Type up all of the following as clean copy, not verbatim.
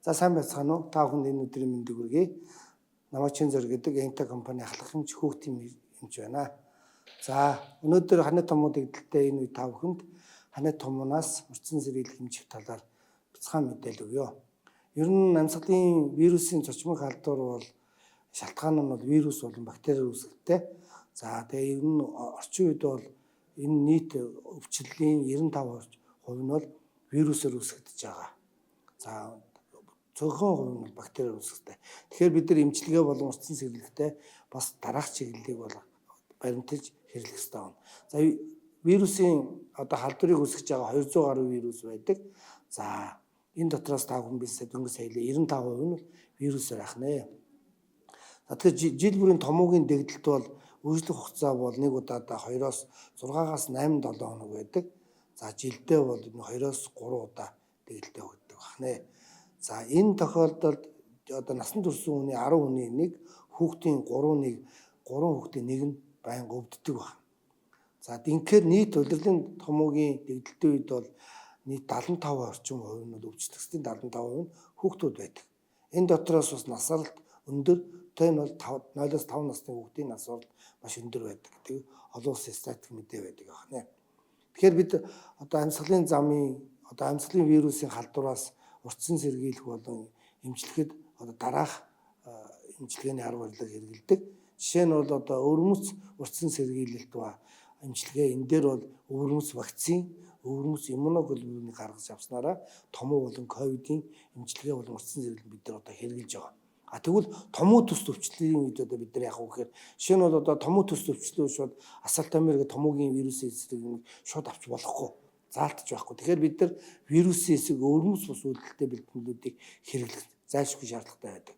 За, сайн байцгаана уу? Та бүхэнд энэ өдрийн мэндийг хүргэе. Намайг Чин зөр гэдэг Энта компани ахлах эмч, хүүхдийн эмч байна. За, өнөөдөр ханиад тумуу дэгдэлтэй энэ үе та бүхэнд ханиад тумуунаас урьдчилан сэргийлэх эмчилгээ талаар бяцхан мэдээлэл өгье. Ер нь амьсгалын вирусын зочмог халдвар бол шалтгаан нь бол вирус болон бактери үүсгэлтэй. За, тэгээ ер нь орчин үед бол энэ нийт өвчлөлийн 95% нь бол вирусээр үүсгэж байгаа. За, цөөхөн хувь нь бол бактериар үүсгэдэг. Тэгэхээр бид нар эмчилгээ болон урьдчилан сэргийлэхдээ бас дараах чиглэлийг бол баримталж хэрэглэх ёстой байна. За, вирусын одоо халдварыг үүсгэж байгаа 200 гаруй вирус байдаг. За, энэ дотроос та бүхэн билсээ дөнгөж сая 95% нь бол вирусээр ах нэ. За, тэгэхээр жил бүрийн томуугийн дэгдэлт бол үйлчлэх хугацаа бол нэг удаадаа 2-оос 6-аас 8 7 хоног байдаг. За, жилдээ бол 2-оос 3 удаа дэгдэлтэй өгдөг бахнэ. За, энэ тохиолдолд одоо насан турш хүний 10 хүний 1, хүүхдийн 3 3 хүүхдийн 1 нь байнга өвддөг байна. За, динхээр нийт улирлын томуугийн дэгдэлтийн үед бол нийт 75 орчим хувь нь бол өвчлөгсдийн 75% нь хүүхдүүд байдаг. Энэ дотроос бас нас баралт өндөр, тэ нь бол 0-оос 5 насны хүүхдийн нас баралт маш өндөр байдаг гэдэг олон улсын статистик мэдээ байдаг байна. Тэгэхээр бид одоо амьсгалын замын одоо амьсгалын вирусын халдвараас урьдчилан сэргийлэх болон эмчлэхэд одоо дараах эмчилгээний арга барилыг хэрэглэдэг. Жишээ нь бол одоо өвөрмөц урьдчилан сэргийлэлт ба эмчилгээ, энэ дээр бол өвөрмөц вакцин, өвөрмөц иммуноглобулиныг гаргаж авснараа томуу болон ковидын эмчилгээ болон урьдчилан сэргийлэлт бид нар одоо хэрэглэж байгаа. А тэгвэл томуу төс өвчлөлийн үед одоо бид нар яах вэ гэхээр жишээ нь бол одоо томуу төс өвчлөө шууд асалтамир гэх томуугийн вирусын эсрэг юм шууд авч болохгүй, заалтж байхгүй. Тэгэхээр бид нар вирусын эсрэг өвөрмөц бус үйлдэлтэй бэлтгэлүүдийг хэрэглэх зайлшгүй шаардлагатай байдаг.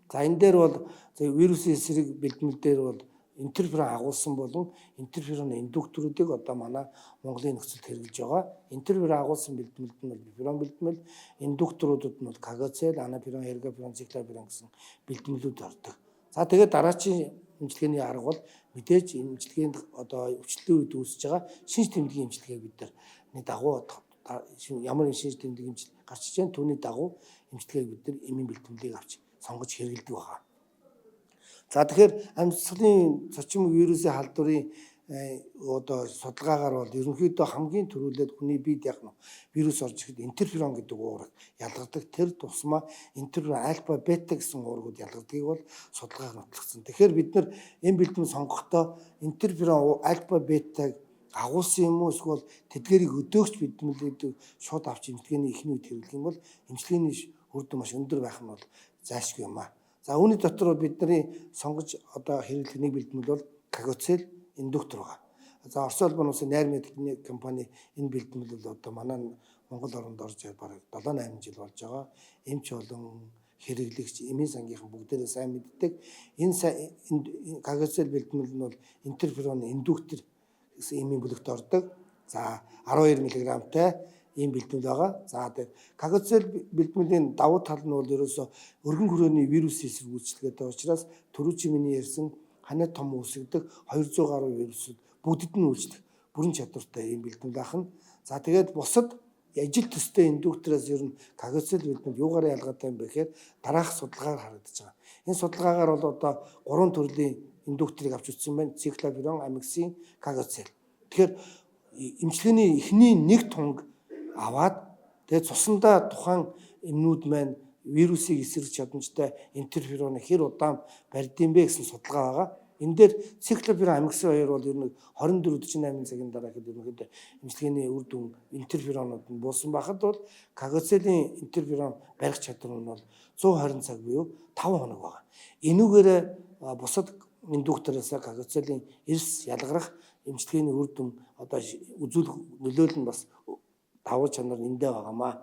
За, энэ дээр бол вирусын эсрэг бэлтгэл дээр бол интерферон агуулсан болон интерферон индукторуудыг одоо манай Монголын нөхцөлд хэрэглэж байгаа. Интерферон агуулсан бэлтгэлд нь бол биферон бэлтгэл, индукторуудад нь бол кагоцел, анаферон, эргоферон, циклоферон гэсэн бэлтгэлүүд ордог. За, тэгээд дараачийн эмчилгээний арга бол мэдээж эмчилгээнд одоо өвчлөлийн үед үүсэж байгаа шинж тэмдгийн эмчилгээг бид нар нэг дагуу ямар шинж тэмдэг эмчил гарч иж байгаа түүний дагуу эмчилгээг бид нар эмийн бэлтгэлийг авч сонгож хэрэглэдэг байгаа. За, тэгэхээр амьсгалын зочин вирусын халдварын одоо судалгаагаар бол ерөнхийдөө хамгийн түрүүлээд хүний биед яг нь вирус орж ирэхэд интерферон гэдэг уураг ялгардаг. Тэр тусмаа интерферон альфа, бета гэсэн уургууд ялгардгийг бол судалгаар нотлогдсон. Тэгэхээр бид нар энэ бэлтгэл сонгохдоо интерферон альфа, бетаг агуулсан юм уу, эсвэл тэдгэрийг өдөөгч бэлтгэлүүдийг шууд авч эмчилгээний эхний үед хэрэглэх юм бол эмчилгээний үр дүн маш өндөр байх нь бол зайлшгүй юм аа. За, үүний дотор бидний сонгож одоо хэрэглэх нэг бэлтгэл бол кагоцел индуктор байгаа. За, Оросын холбооны улсын найр медикний компани энэ бэлтгэл бол одоо манай Монгол оронд орж бараг 7 8 жил болж байгаа. Эмч болон хэрэглэгч, эмийн сангийнхан бүгдээрээ сайн мэддэг. Энэ кагоцел бэлтгэл нь бол интерферон индуктор гэсэн эмийн бүлэгт ордог. За, 12 мг-тай ийм бэлтгэл байгаа. За, тэгээд кагоцел бэлтгэлийн давуу тал нь бол ерөөсө өргөн хүрээний вирус эсрэг үйлчилгээтэй учраас түрүүчийн миний ярьсан ханиад том үүсгдэг 200 гаруй вирусууд бүгдэд нь үйлчлэх бүрэн чадвартай ийм бэлтгэл ахна. За, тэгээд бусад ижил төстэй индуктороос ер нь кагоцел бэлтгэл юугаар ялгаатай юм бэ гэхээр дараах судалгаагаар харагдаж байгаа. Энэ судалгаагаар бол одоо гурван төрлийн индукторыг авч үзсэн байна. Циклоферон, амиксин, кагоцел. Тэгэхээр эмчилгээний эхний нэг тунг аваад тэгээд цусандаа тухайн эмнүүд маань вирусыг эсрэх чадамжтай интерфероныг хэр удаан барьдсан бэ гэсэн судалгаа байгаа. Энэ дээр циклоферон, амиксин хоёр бол ер нь 24 48 цагийн дараа гэхэд ерөнхийдөө эмчилгээний үр дүн интерферонууд нь буусан байхад бол кагоцелийн интерферон барих чадвар нь бол 120 цаг буюу 5 хоног байгаа. Энүүгээрээ бусад индуктороос кагоцелийн эрс ялгарах эмчилгээний үр дүн одоо үзүүлэх нөлөөлөл нь бас давуу чанар эндээ байгаамаа.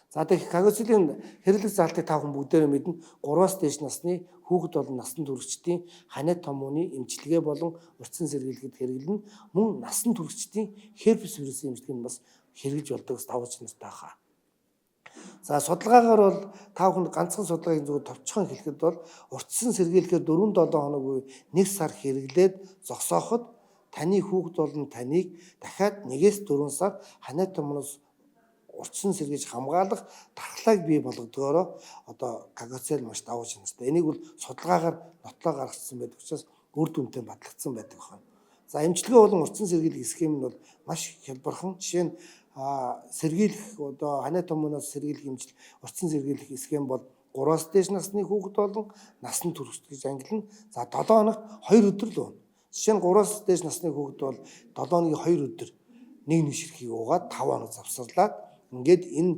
За, тэгэхээр кагоцелийн хэрэглэх заалтыг та бүхэн бүгдээрээ мэднэ. 3-аас дээш насны хүүхэд болон насан туршидтын ханиад томууны эмчилгээ болон урьдчилан сэргийлэхэд хэрэглэнэ. Мөн насан туршидтын херпес вирусын эмчилгээнд бас хэрэглэж болдог давуу чанартай хаа. За, судалгаагаар бол та бүхэнд ганцхан судалгааг зүгээр товчхон хэлэхэд бол урьдчилан сэргийлэхээр 4-7 хоног буюу 1 сар хэрэглээд зогсооход таны хүүхэд болон таныг дахиад 1-ээс 4 сар ханиад томноос урьдчилан сэргийж хамгаалах дархлааг бий болгодгоороо одоо Кагоцел маш давуу чанартай. Энийг бол судалгаагаар нотлоо гаргацсан байдаг учраас үр дүнтэй батлагдсан байдаг байна. За, эмчилгээ болон урьдчилан сэргийлэх схем нь бол маш хялбархан. Жишээ нь сэргийлэх, одоо ханиа тумаанаас сэргийлэх эмчил, урьдчилан сэргийлэх схем бол 3-аас дээш насны хүүхэд болон насанд хүрэгч гэж ангилна. За, 7 хоногт 2 өдөр л ууна. Жишээ нь 3-аас дээш насны хүүхэд бол 7 хоногийн 2 өдөр нэг нэг ширхгийг уугаад 5 хоног завсарлаад, ингээд энэ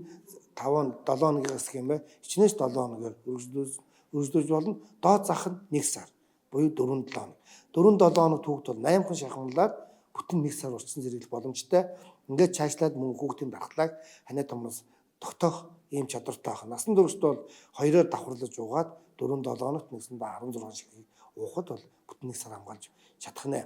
5 7 хоногийн схемээ хичнээн 7 хоногоор үргэлжлүүлж болно. Доод зах нь 1 сар буюу 4-7 хоног. 4-7 хоног хүүхэд бол 8хан шахамлаар бүтэн 1 сар урьдчилан сэргийлэх боломжтой. Ингээд цаашлаад мөн хүүхдийн дархлааг ханиа тумнаас тогтоох ийм чадвартай байна. Насан туршид бол хоёроор давхарлаж уугаад 4-7 хоногт нэгсэндээ 16 ширхгийг уухад бол бүтэн 1 сар хамгаалж чадах нэ.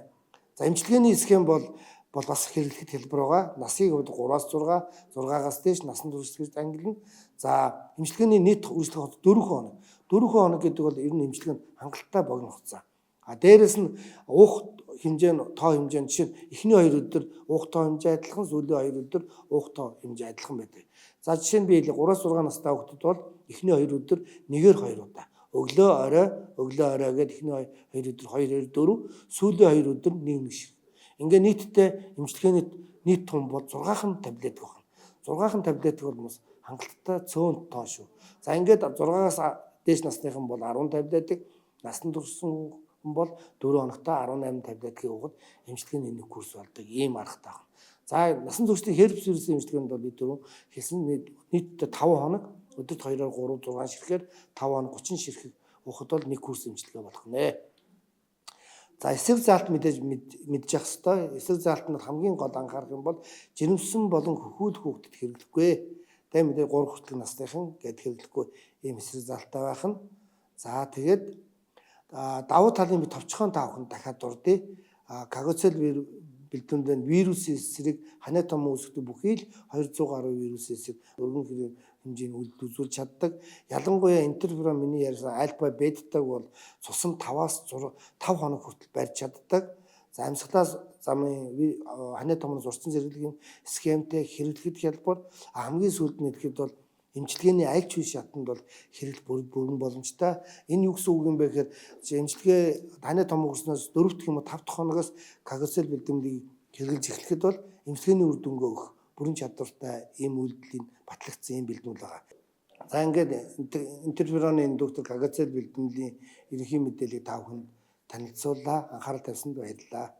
За, эмчилгээний схем бол бас хэрэглэхэд хялбар байгаа. Насыг 3-аас 6, 6-аас дээш насан турш гэж ангилна. За, эмчилгээний нийт үйлчлэх хугацаа 4 хоног. 4 хоног гэдэг бол ер нь эмчилгээ нь хангалттай богино хугацаа. А дээрэс нь уух хэмжээ нь, тоо хэмжээ нь, жишээ нь эхний 2 өдөр уух тоо хэмжээ адилхан, сүүлийн 2 өдөр уух тоо хэмжээ адилхан байдаг. За, жишээ нь би 3-6 настай хүүхдэд бол эхний 2 өдөр нэгээр 2 удаа. Өглөө орой, өглөө орой гэдэг эхний 2 өдөр 2 2 4, сүүлийн 2 өдөр 1 1 шиг. Ингээ нийтдээ эмчилгээний нийт тум бол 6хан таблет байна. 6хан таблет бол бас хангалттай цөөн тоо шүү. За, ингээд 6-аас дээш насныхан бол 10 таблетыг, насан туршсан хүн бол 4 хоногтой 18 таблетыг уугаад эмчилгээний нэг курс болдог ийм аргатай байна. За, насан туршдын херпес вирусын эмчилгээнд бол би түрүүн хэлсэн, нийтдээ 5 хоног өдөрт 2-оор 3 6 ширхээр 5 хоног 30 ширхэг уухад бол нэг курс эмчилгээ болох нэ. За, эсрэг заалт мэдээж мэдж явах ёстой. Эсрэг заалт нь хамгийн гол анхаарах юм бол жирэмсэн болон хөхүүл хүүхдэд хэрэглэхгүй. Тэгээ мэдээ 3 хүртэлх насныхан гэд хэрэглэхгүй ийм эсрэг заалттай байх нь. За, тэгээд давуу талын би товчхон та бүхэн дахиад дурдъя. Кагоцел бэлтгэнд вирусын эсрэг, ханиа том үүсгдэг бүхий л 200 гаруй вирусын эсрэг өргөн хэрэг хэмжээний үйлдэл үзүүлж чаддаг. Ялангуяа интерферон, миний ярьсан альфа, бетаг бол цусан 5-аас 5 хоног хүртэл барьж чаддаг. За, амьсгалаас замын ханиа томноос урьдчилан зэрэглэгийн схемтэй хэрэглэхэд хялбар. Хамгийн сүүлд нь хэлэхэд бол эмчилгээний аль ч үе шатанд бол хэрэглэх бүрэн боломжтой. Энэ юу гэсэн үг юм бэ гэхээр эмчилгээ ханиа том өгснөөс 4 дахь юм уу 5 дахь хоногоос кагоцел бэлтгэлийг хэрэглэж эхлэхэд бол эмчилгээний үр дүнгээ өгөх бүрэн чадвартай ийм үйлдэлийн батлагдсан ийм бэлтгэл байгаа. За, ингээд интерфероны индуктор кагоцел бэлтгэлийн ерөнхий мэдээллийг та бүхэнд танилцууллаа. Анхаарал тавьсанд баярлалаа.